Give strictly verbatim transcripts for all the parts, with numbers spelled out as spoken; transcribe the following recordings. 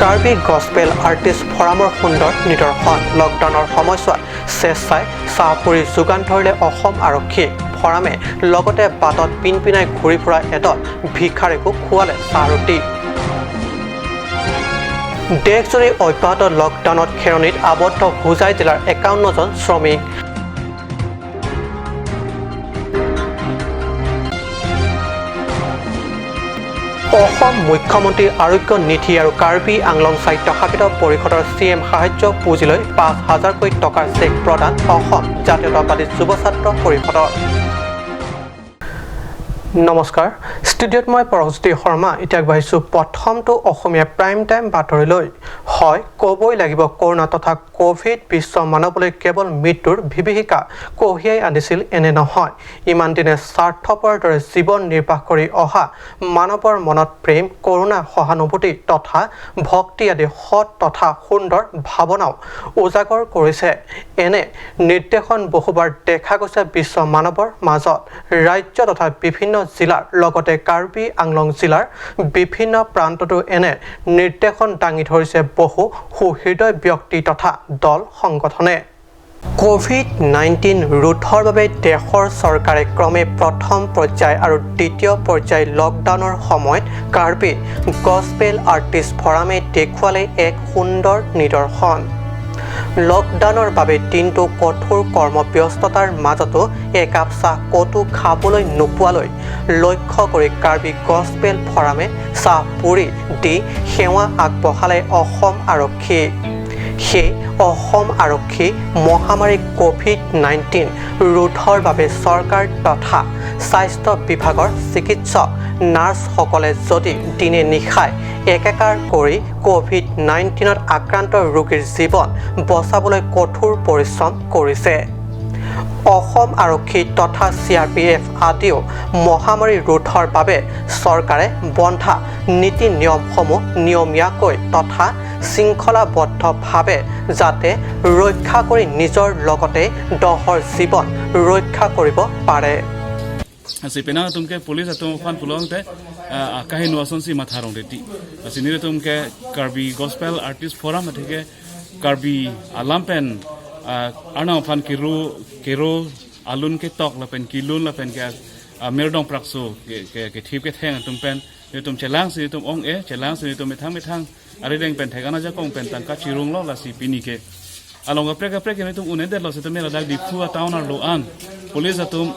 Karbi gospel artist ফৰামৰ সুন্দৰ নিদৰ্শন। লকডাউনৰ সময়ছোৱাত স্বেচ্ছাই চাহ পুৰি যোগান ধৰিলে অসম আৰক্ষী। ফৰামে লগতে বাটত পিনপিনাই ঘূৰি ফুৰা এদল ভিক্ষাৰীকো খুৱালে চাহ ৰুটি। দেশজুৰি অব্যাহত লকডাউনত খেৰণিত আবদ্ধ হোজাই জিলাৰ একাৱন্ন জন শ্ৰমিক। অসম মুখ্যমন্ত্ৰী আৰোগ্য নিধি আৰু কাৰ্বি আংলং স্বায়ত্তশাসিত পৰিষদৰ চি এম সাহায্য পুঁজিলৈ পাঁচ হাজাৰকৈ টকাৰ চেক প্ৰদান অসম জাতীয়তাবাদী যুৱ ছাত্ৰ পৰিষদৰ। নমস্কাৰ, ষ্টুডিঅ'ত মই পৰশজ্যোতি শৰ্মা। এতিয়া আগবাঢ়িছো প্ৰথমটো অসমীয়া প্ৰাইম টাইম বাতৰিলৈ। হয়, ক'বই লাগিব, কৰোণা তথা কভিড বিশ্ব মানৱলৈ কেৱল মৃত্যুৰ বিভীষিকা কঢ়িয়াই আনিছিল, এনে নহয়। ইমান দিনে স্বাৰ্থপৰৰ দৰে জীৱন নিৰ্বাহ কৰি অহা মানৱৰ মনত প্ৰেম, কৰুণা, সহানুভূতি তথা ভক্তি আদি সৎ তথা সুন্দৰ ভাৱনাও উজাগৰ কৰিছে। এনে নিদৰ্শন বহুবাৰ দেখা গৈছে বিশ্ব মানৱৰ মাজত। ৰাজ্য তথা বিভিন্ন জিলাৰ লগতে কাৰ্বি আংলং জিলাৰ বিভিন্ন প্ৰান্ততো এনে নিদৰ্শন দাঙি ধৰিছে বহু সুহৃদয় ব্যক্তি তথা দল সংগঠনে। কভিড নাইণ্টিন ৰোধৰ বাবে দেশৰ চৰকাৰে ক্ৰমে প্ৰথম পৰ্যায় আৰু দ্বিতীয় পৰ্যায় লকডাউনৰ সময়ত কাৰ্বি গছপেল আৰ্টিষ্ট ফৰামে দেখুৱালে এক সুন্দৰ নিদৰ্শন। লকডাউনৰ বাবে দিনটো কঠোৰ কৰ্মব্যস্ততাৰ মাজতো একাপ চাহ ক'তো খাবলৈ নোপোৱালৈ লক্ষ্য কৰি কাৰ্বি গছপেল ফৰামে চাহ পুৰি দি সেৱা আগবঢ়ালে অসম আৰক্ষী। সেই অসম আৰক্ষী মহামাৰী কভিড নাইণ্টিন ৰোধৰ বাবে চৰকাৰ তথা স্বাস্থ্য বিভাগৰ চিকিৎসক, নাৰ্ছসকলে যদি দিনে নিশাই একাকাৰ কৰি কভিড নাইণ্টিনত আক্ৰান্ত ৰোগীৰ জীৱন বচাবলৈ কঠোৰ পৰিশ্ৰম কৰিছে। অসম আৰক্ষী তথা চি আৰ পি এফ আদিও মহামাৰী ৰোধৰ বাবে চৰকাৰে বন্ধা নীতি নিয়মসমূহ নিয়মীয়াকৈ তথা শৃংখলাবদ্ধভাৱে যাতে ৰক্ষা কৰি নিজৰ লগতে দহৰ জীৱন ৰক্ষা কৰিব পাৰে। Lasi penang atum ke police atum aphan pulote, ah, akahi nu asonsi matha rong deti. Lasi nelitum ke Karbi Gospel Artist Forum athe ke Karbi alam pen, ah, Arnam aphan kero, kero alun ketok lapen kelun lapen ke, ah, mirdong prakso ke, ke, kethip ketheng atum pen nelitum chelangsi nelitum ong-e, chelangsi nelitum methang methang arideng pen thek-an ajakong pen tangka chirunglo. Lasi pini ke along kaprek kaprek ke nelitum un-edetlo, setame ladak Diphu a-town arlo an police atum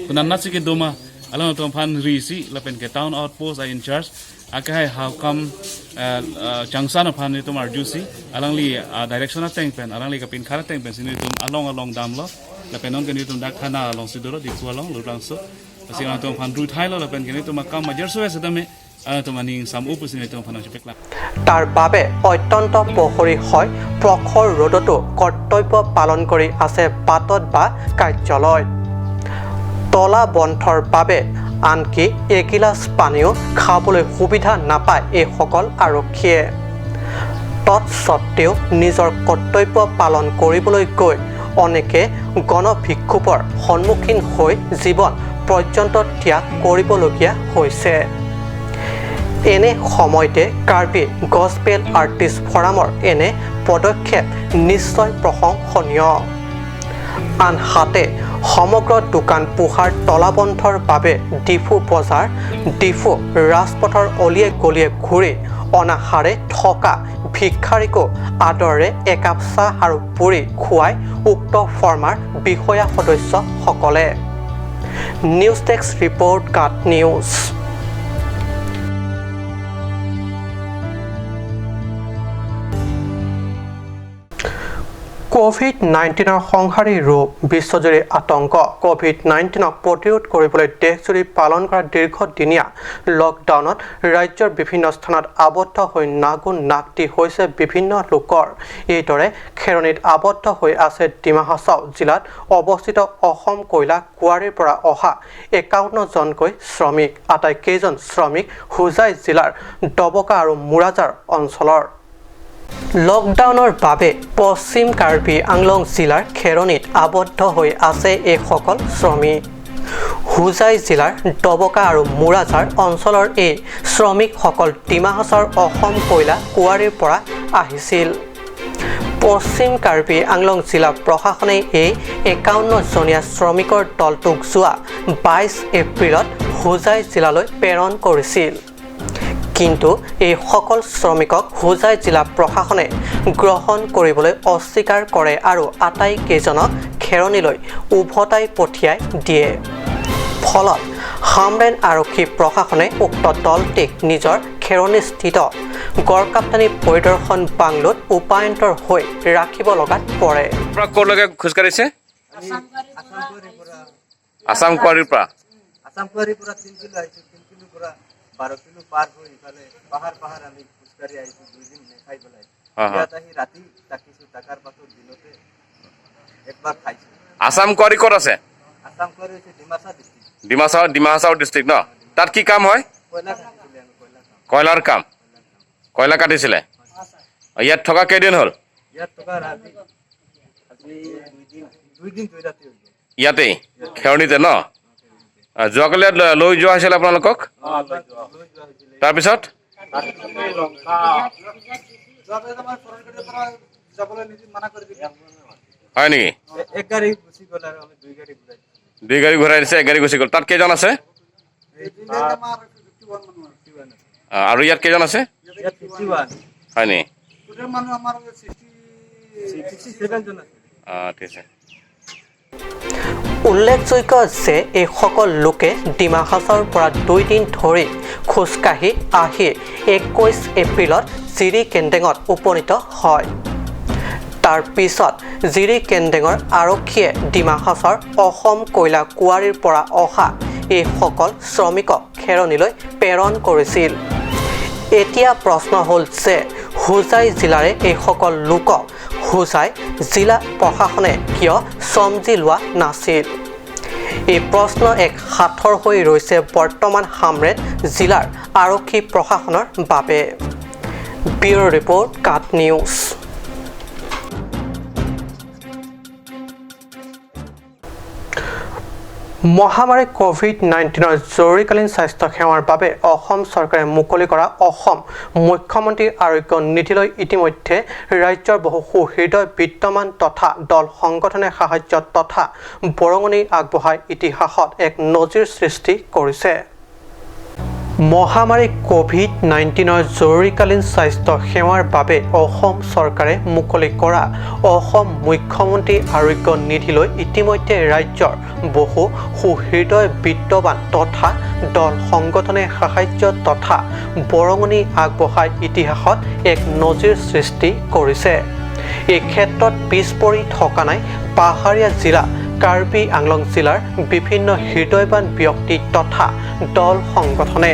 kunanasi kedo ma, alangtum aphan risi lapen ke town outpost a-in-charge akehai haukam, eh, eh, Changsan aphan nelitum arjusi, alangli, ah, direction ateng pen, alangli kapinkhat ateng pensi nelitum along along damlo. Lapen non ke nelitum dak thana alongsi dolo, Diphu along, Lutlangso. Lasi alangtum aphan ruthailo lapen ke nelitum akam major suwe setame alangtum aning sam-u pusi nelitum aphan nangchepeklang. তাৰ বাবে অত্যন্ত পহৰি হৈ প্ৰখৰ ৰ'দতো কৰ্তব্য পালন কৰি আছে বাটত বা কাৰ্যালয়। তলা বন্ধৰ বাবে আনকি এগিলাচ পানীও খাবলৈ সুবিধা নাপায় এইসকল আৰক্ষীয়ে। তৎসত্ত্বেও নিজৰ কৰ্তব্য পালন কৰিবলৈ গৈ অনেকে গণবিক্ষোভৰ সন্মুখীন হৈ জীৱন পৰ্যন্ত ত্যাগ কৰিবলগীয়া হৈছে। এনে সময়তে কাৰ্বি গছপেল আৰ্টিষ্ট ফৰামৰ এনে পদক্ষেপ নিশ্চয় প্ৰশংসনীয়। আনহাতে সমগ্ৰ দোকান পোহাৰ তলাবন্ধৰ বাবে ডিফু বজাৰ, ডিফু ৰাজপথৰ অলিয়ে গলিয়ে ঘূৰি অনাহাৰে থকা ভিক্ষাৰীকো আদৰেৰে একাপ চাহ আৰু পুৰি খুৱাই উক্ত ফৰ্মাৰ বিষয়া সদস্যসকলে। নিউজ ডেস্ক ৰিপৰ্ট, কাট নিউজ। কভিড নাইণ্টিনৰ সংহাৰী ৰূপ, বিশ্বজুৰি আতংক। কভিড নাইণ্টিনক প্ৰতিৰোধ কৰিবলৈ দেশজুৰি পালন কৰা দীৰ্ঘদিনীয়া লকডাউনত ৰাজ্যৰ বিভিন্ন স্থানত আবদ্ধ হৈ নাগু নাগদি হৈছে বিভিন্ন লোকৰ। এইদৰে খেৰণিত আবদ্ধ হৈ আছে ডিমা হাছাও জিলাত অৱস্থিত অসম কয়লা কুঁৱাৰীৰ পৰা অহা একাৱন্ন জনকৈ শ্ৰমিক। আটাইকেইজন শ্ৰমিক হোজাই জিলাৰ ডবকা আৰু মুৰাজাৰ অঞ্চলৰ। লকডাউনৰ বাবে পশ্চিম কাৰ্বি আংলং জিলাৰ খেৰণিত আবদ্ধ হৈ আছে এইসকল শ্ৰমিক। হোজাই জিলাৰ ডবকা আৰু মুৰাঝাৰ অঞ্চলৰ এই শ্ৰমিকসকল ডিমা হাছাওৰ অসম কয়লা কুঁৱাৰীৰ পৰা আহিছিল। পশ্চিম কাৰ্বি আংলং জিলা প্ৰশাসনে এই একাৱন্ন জনীয়া শ্ৰমিকৰ দলটোক যোৱা বাইছ এপ্ৰিলত হোজাই জিলালৈ প্ৰেৰণ কৰিছিল। কিন্তু এইসকল শ্ৰমিকক হোজাই জিলা প্ৰশাসনে গ্ৰহণ কৰিবলৈ অস্বীকাৰ কৰে আৰু আটাইকেইজনক খেৰণিলৈ উভতাই পঠিয়াই দিয়ে। ফলত হামৰেণ আৰক্ষী প্ৰশাসনে উক্ত দলটিক নিজৰ খেৰণিস্থিত গড়কাপ্তানী পৰিদৰ্শন বাংলোত উপায়ন্তৰ হৈ ৰাখিব লগাত পৰে। পৰা ক'লৈকে খোজকাঢ়িছে? আছাম কুঁৱাৰীৰ পৰা। আছাম কুঁৱাৰীৰ পৰা তিন কিলো আহিছো, তিন কিলো পৰা বাৰ কিলো পাৰ হৈ ইফালে পাহাৰ পাহাৰ আমি খোজকাঢ়ি আহিছো দুই দিন নেখাই পেলাই। হা, হা। ইয়াত আহি ৰাতি থাকিছো, থাকাৰ পাছত দিনতে একবাৰ খাইছো। আছাম কুঁৱাৰী ক'ত আছে? আছাম কুঁৱাৰী হৈছে ডিমাচা ডিষ্ট্ৰিক্ট। ডিমাচা, ডিমা হাছাও ডিষ্ট্ৰিক্ট ন? তাত কি কাম হয়? কয়লা কাটিছিলে আমি, কয়লা কাম। কয়লাৰ কাম? কয়লা কাটিছিলে? ইয়াত থকা কেইদিন হ'ল? ইয়াত থকা ৰাতি, আজি দুই দিন, দুই দিন দুই ৰাতি হৈ গ'ল। ইয়াতেই? খেৰণিতে ন? আহ, যোৱাকালি ইয়াত লৈ, লৈ যোৱা হৈছিলে আপোনালোকক? অ, লৈ যোৱা, লৈ যোৱা হৈছিলে। তাৰপিছত? তাৰপিছত এই লংকা। যোৱাকালি আমাৰ ফৰেইন কাণ্ট্ৰিৰ পৰা যাবলৈ নিদি মানা কৰি দিলে। হয় নেকি? এ-, এক গাড়ী গুচি গ'ল আৰু আমি দুই গাড়ী ঘূৰাই দিছোঁ। দুই গাড়ী ঘূৰাই দিছে, এক গাড়ী গুচি গ'ল। তাত কেইজন আছে? এই দুই গাড়ীত আমাৰ ফিফটি ওৱান মানুহ আছে। আহ, আৰু ইয়াত কেইজন আছে? ইয়াত ফিফটি ওৱান। হয় নেকি? টোটেল মানুহ আমাৰ ছিক্সটি, ছিক্সটি ছেভেন জন আছে। আহ, ঠিক আছে। উল্লেখযোগ্য যে এইসকল লোকে ডিমা হাছাওৰ পৰা দুই দিন ধৰি খোজকাঢ়ি আহি একৈছ এপ্ৰিলত জিৰি কেন্দেঙত উপনীত হয়। তাৰ পিছত জিৰি কেন্দেঙৰ আৰক্ষীয়ে ডিমা হাছাওৰ অসম কয়লা কুঁৱাৰীৰ পৰা অহা এইসকল শ্ৰমিকক খেৰণিলৈ প্ৰেৰণ কৰিছিল। এতিয়া প্ৰশ্ন হ'ল যে হোজাই জিলাৰে এইসকল লোকক হোজাই জিলা প্ৰশাসনে কিয় চমজি লোৱা নাছিল? এই প্ৰশ্ন এক সাঁথৰ হৈ ৰৈছে বৰ্তমান হামৰেণ জিলাৰ আৰক্ষী প্ৰশাসনৰ বাবে। ব্যুৰ' ৰিপৰ্ট, কাট নিউজ। মহামাৰী কভিড নাইণ্টিনৰ জৰুৰীকালীন স্বাস্থ্য সেৱাৰ বাবে অসম চৰকাৰে মুকলি কৰা অসম মুখ্যমন্ত্ৰী আৰোগ্য নিধিলৈ ইতিমধ্যে ৰাজ্যৰ বহু সুহৃদয় বিত্তবান তথা দল সংগঠনে সাহায্য তথা বৰঙণি আগবঢ়াই ইতিহাসত এক নজিৰ সৃষ্টি কৰিছে। মহামাৰী কভিড নাইণ্টিনৰ জৰুৰীকালীন স্বাস্থ্য সেৱাৰ বাবে অসম চৰকাৰে মুকলি কৰা অসম মুখ্যমন্ত্ৰী আৰোগ্য নিধিলৈ ইতিমধ্যে ৰাজ্যৰ বহু সুহৃদয় বিত্তবান তথা দল সংগঠনে সাহায্য তথা বৰঙণি আগবঢ়াই ইতিহাসত এক নজিৰ সৃষ্টি কৰিছে। এই ক্ষেত্ৰত পিছ পৰি থকা নাই পাহাৰীয়া জিলা কাৰ্বি আংলং জিলাৰ বিভিন্ন হৃদয়বান ব্যক্তি তথা দল সংগঠনে।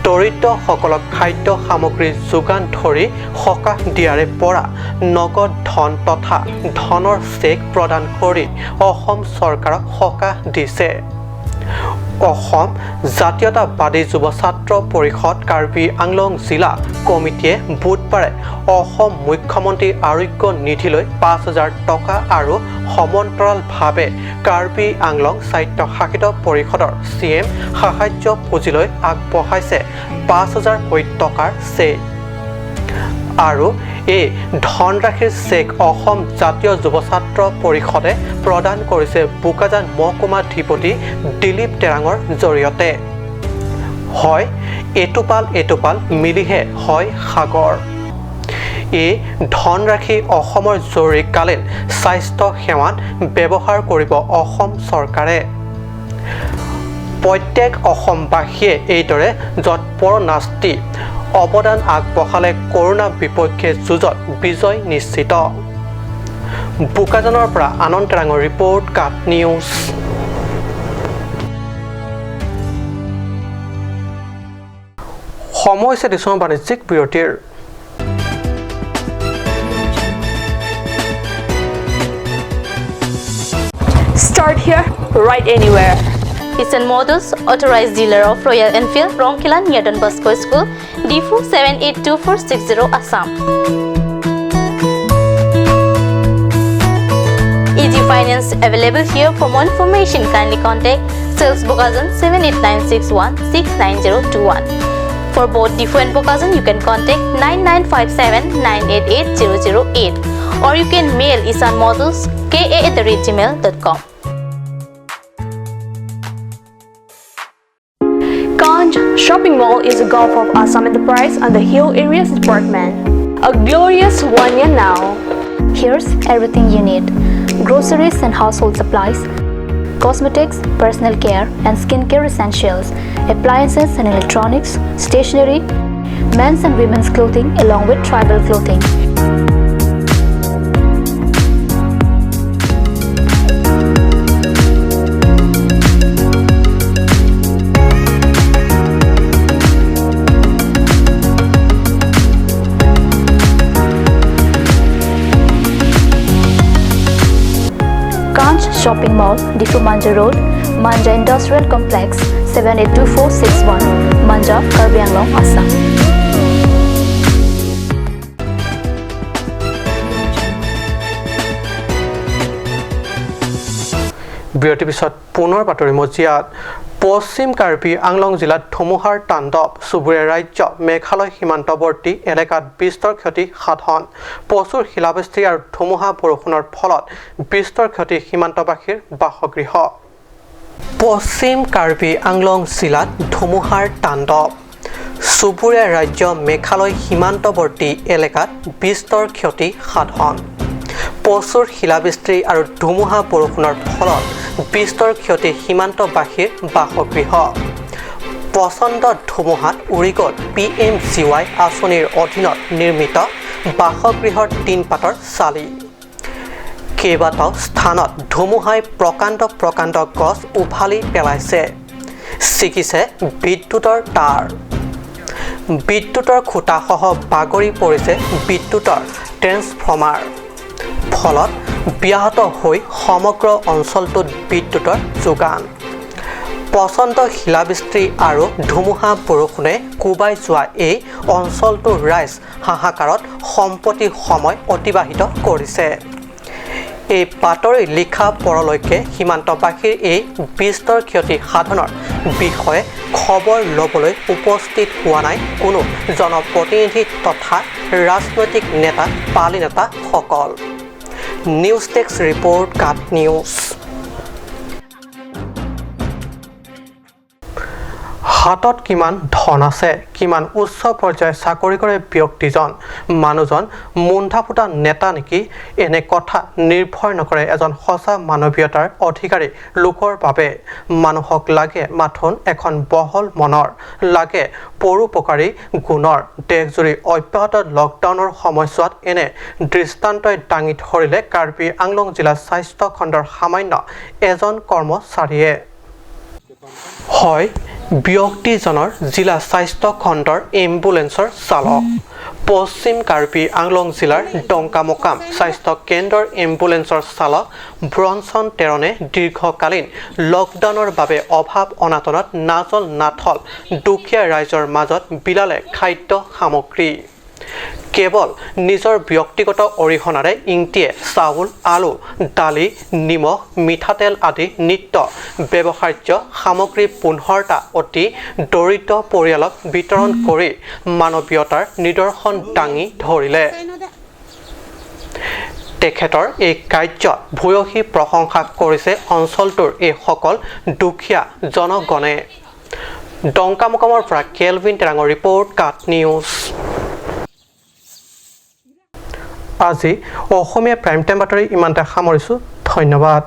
দৰিদ্ৰসকলক খাদ্য সামগ্ৰী যোগান ধৰি সকাহ দিয়াৰে পৰা নগদ ধন তথা ধনৰ চেক প্ৰদান কৰি অসম চৰকাৰক সকাহ দিছে। অসম জাতীয়তাবাদী যুৱ ছাত্ৰ পৰিষদ কাৰ্বি আংলং জিলা কমিটিয়ে বুধবাৰে অসম মুখ্যমন্ত্ৰী আৰোগ্য নিধিলৈ পাঁচ হাজাৰ টকা আৰু সমান্তৰালভাৱে কাৰ্বি আংলং স্বায়ত্তশাসিত পৰিষদৰ চি এম সাহায্য পুঁজিলৈ আগবঢ়াইছে পাঁচ হাজাৰকৈ টকাৰ চেক। আৰু এই ধনৰাশিৰ চেক অসম জাতীয় যুৱ ছাত্ৰ পৰিষদে প্ৰদান কৰিছে বোকাজান মহকুমাধিপতি দিলীপ তেৰাঙৰ জৰিয়তে। হয়, এটোপাল এটোপাল মিলিহে হয় সাগৰ। এই ধনৰাশি অসমৰ জৰুৰীকালীন স্বাস্থ্য সেৱাত ব্যৱহাৰ কৰিব অসম চৰকাৰে। প্ৰত্যেক অসমবাসীয়ে এইদৰে যৎপৰ নাস্তি অৱদান আগবঢ়ালে কৰোণা বিপক্ষে যুঁজত বিজয় নিশ্চিত। বোকাজানৰ পৰা আনন্দ তেৰাঙৰ ৰিপৰ্ট, কাট নিউজ। সময় হৈছে দিছো বাণিজ্যিক বিৰতিৰ। Start here, ride anywhere. Isen Motors, authorized dealer of Royal Enfield, Rongkhela near Don Bosco School, Diphu seven eight two four six zero, Assam. A G Finance available here. For more information, kindly contact sales Bokajan seven eight nine six one six nine zero two one. For both Diphu and Bokajan, you can contact nine nine five seven nine eight eight zero zero eight, or you can mail isan models K A at the rate gmail dot com. Kanch Shopping Mall is a Gulf of Assam enterprise under Hill Areas Department. A glorious one year now. Here's everything you need: groceries and household supplies, cosmetics, personal care and skincare essentials, appliances and electronics, stationery, men's and women's clothing, along with tribal clothing. Kanch Shopping Mall, Diphu Manja Road, Manja Industrial Complex, seven eight two four six one, Manja, Karbi Anglong, Assam. বিৰতিৰ পিছত পুনৰ বাতৰি মজিয়াত। পশ্চিম কাৰ্বি আংলং জিলাত ধুমুহাৰ তাণ্ডৱ, চুবুৰীয়া ৰাজ্য মেঘালয় সীমান্তৱৰ্তী এলেকাত বিস্তৰ ক্ষতি সাধন। প্ৰচুৰ শিলাবৃষ্টি আৰু ধুমুহা বৰষুণৰ ফলত বিস্তৰ ক্ষতি সীমান্তবাসীৰ বাসগৃহ। পশ্চিম কাৰ্বি আংলং জিলাত ধুমুহাৰ তাণ্ডৱ, চুবুৰীয়া ৰাজ্য মেঘালয় সীমান্তৱৰ্তী এলেকাত বিস্তৰ ক্ষতি সাধন। প্ৰচুৰ শিলাবৃষ্টি আৰু ধুমুহা বৰষুণৰ ফলত বিস্তৰ ক্ষতি সীমান্তবাসীৰ বাসগৃহ। প্ৰচণ্ড ধুমুহাত উৰি গ'ল পি এম জি ৱাই আঁচনিৰ অধীনত নিৰ্মিত বাসগৃহৰ টিনপাতৰ চালি। কেইবাটাও স্থানত ধুমুহাই প্ৰকাণ্ড প্ৰকাণ্ড গছ উভালি পেলাইছে। ছিগিছে বিদ্যুতৰ তাঁৰ। বিদ্যুতৰ খুঁটাসহ বাগৰি পৰিছে বিদ্যুতৰ ট্ৰেন্সফৰ্মাৰ। ফলত ব্যাহত হৈ সমগ্ৰ অঞ্চলটোত বিদ্যুতৰ যোগান। প্ৰচণ্ড শিলাবৃষ্টি আৰু ধুমুহা বৰষুণে কোবাই যোৱা এই অঞ্চলটোৰ ৰাইজ হাহাকাৰত সম্প্ৰতি সময় অতিবাহিত কৰিছে। এই বাতৰি লিখা পৰলৈকে সীমান্তবাসীৰ এই বিস্তৰ ক্ষতি সাধনৰ বিষয়ে খবৰ ল'বলৈ উপস্থিত হোৱা নাই কোনো জনপ্ৰতিনিধি তথা ৰাজনৈতিক নেতা, পালি নেতাসকল। নিউজ ডেস্ক ৰিপৰ্ট, কাট নিউজ। হাতত কিমান ধন আছে, কিমান উচ্চ পৰ্যায়ৰ চাকৰি কৰে ব্যক্তিজন, মানুহজন মুণ্ডা ফুটা নেতা নেকি, এনে কথা নিৰ্ভৰ নকৰে এজন সঁচা মানৱীয়তাৰ অধিকাৰী লোকৰ বাবে। মানুহক লাগে মাথোন এখন বহল মনৰ, লাগে পৰোপকাৰী গুণৰ। দেশজুৰি অব্যাহত লকডাউনৰ সময়ছোৱাত এনে দৃষ্টান্তই দাঙি ধৰিলে কাৰ্বি আংলং জিলা স্বাস্থ্য খণ্ডৰ সামান্য এজন কৰ্মচাৰীয়ে। হয়, ব্যক্তিজনৰ জিলা স্বাস্থ্য খণ্ডৰ এম্বুলেন্সৰ চালক। পশ্চিম কাৰ্বি আংলং জিলাৰ ডংকামকাম স্বাস্থ্য কেন্দ্ৰৰ এম্বুলেন্সৰ চালক ব্ৰনছন তেৰণে দীৰ্ঘকালীন লকডাউনৰ বাবে অভাৱ অনাটনত নাজল নাথল দুখীয়া ৰাইজৰ মাজত বিলালে খাদ্য সামগ্ৰী। কেৱল নিজৰ ব্যক্তিগত অৰিহণাৰে ইংতিয়ে চাউল, আলু, দালি, নিমখ, মিঠাতেল আদি নিত্য ব্যৱহাৰ্য সামগ্ৰী পোন্ধৰটা অতি দৰিদ্ৰ পৰিয়ালক বিতৰণ কৰি মানৱীয়তাৰ নিদৰ্শন দাঙি ধৰিলে। তেখেতৰ এই কাৰ্যত ভূয়সী প্ৰশংসা কৰিছে অঞ্চলটোৰ এইসকল দুখীয়া জনগণে। ডংকামকামৰ পৰা কেলভিন তেৰাঙৰ ৰিপৰ্ট, কাট নিউজ। আজি অসমীয়া প্ৰাইম টাইম বাতৰি ইমানতে সামৰিছো। ধন্যবাদ।